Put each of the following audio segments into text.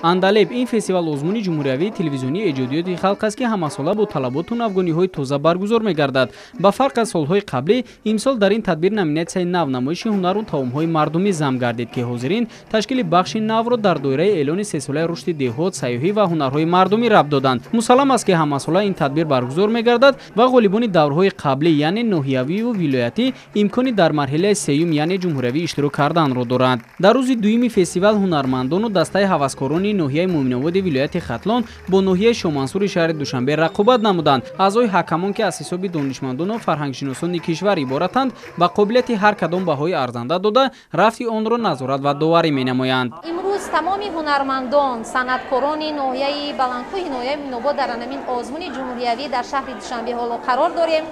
Андалеб ин фестивал озмуни ҷумҳуриявии телевизионии эҷодиёти халқ аст, ки ҳамасола бо талаботу навгониҳои тоза баргузор мегардад. Ба фарқ аз солҳои қаблӣ, имсол дар ин тадбир номинатсияи нав, намоиши ҳунару таомҳои мардумӣ зам гардид, ки ҳозирин ташкили бахши навро дар доираи эълони сесолаи рушди деҳот, сайёҳӣ ва ҳунарҳои мардумӣ рабт доданд. Мусаллам аст, ки ҳамасола ин тадбир баргузор мегардад ва ғолибони даврҳои қаблӣ, яъне ноҳиявию вилоятӣ, имкони дар марҳилаи сеюм, яъне ҷумҳуриявӣ иштирок карданро доранд. Дар рӯзи дуюми фестивал ҳунармандону дастаи ҳаваскорони ноҳияи Муъминободи вилояти Хатлон бо ноҳияи Шомансури шаҳри Душанбе рақобат намуданд. Аъзои ҳакамон, ки аз ҳисоби донишмандону фарҳангшиносони кишвар иборатанд, ба қобилияти ҳар кадом баҳои арзанда дода, рафти онро назорат ва доварӣ менамоянд. Имрӯз тамоми ҳунармандон, санъаткорони ноҳияи Баландкӯҳи ноҳияи Муъминобод дар ҳамин озмуни ҷумҳуриявӣ дар шаҳри Душанбе ҳоло қарор дорем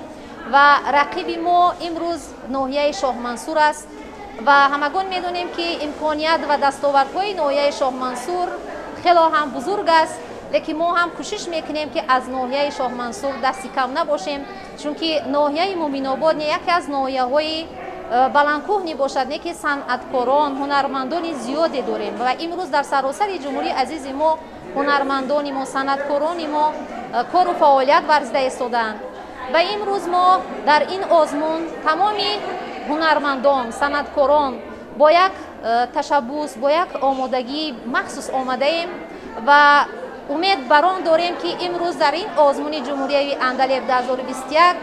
ва рақиби мо имрӯз ноҳияи Шоҳмансур аст ва ҳамагон медонем, ки имконият ва дастовардҳои ноҳияи Шоҳмансур хело ҳам бузург аст, лекин мо ҳам кӯшиш мекунем, ки аз ноҳияи Шоҳмансур дасти кам набошем, чунки ноҳияи Муъминобод не яке аз ноҳияҳои баландкӯҳ мебошад, не ки санъаткорон, ҳунармандони зиёде дорем ва имрӯз дар саросари ҷумҳурии азизи мо ҳунармандони мо, санъаткорони мо кору фаъолият варзида истодаанд. Ва имрӯз мо дар ин озмун тамоми ҳунармандон, санъаткорон бо як ташаббус, бо як омодагии махсус омадаем ва умед бар он дорем, ки имрӯз дар ин озмуни ҷумҳуриявии Андалеб 2021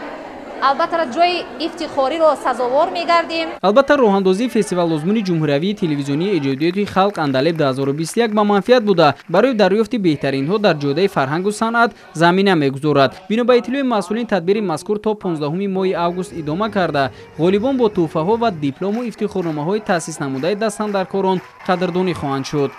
албатта ҷои ифтихориро сазовор мегардем. Албатта, роҳандозии фестивал озмуни ҷумҳуриявии телевизионии эҷодиёти халқ Андалеб 2021 ба манфиат буда, барои дарёфти беҳтаринҳо дар ҷодаи фарҳангу санъат замина мегузорад. Бино ба иттилои масъулин, тадбири мазкур то 15 моҳи август идома карда, ғолибон бо тӯҳфаҳо ва диплому ифтихорномаҳои таъсис намудаи дастандаркорон қадрдонӣ хоҳанд шуд.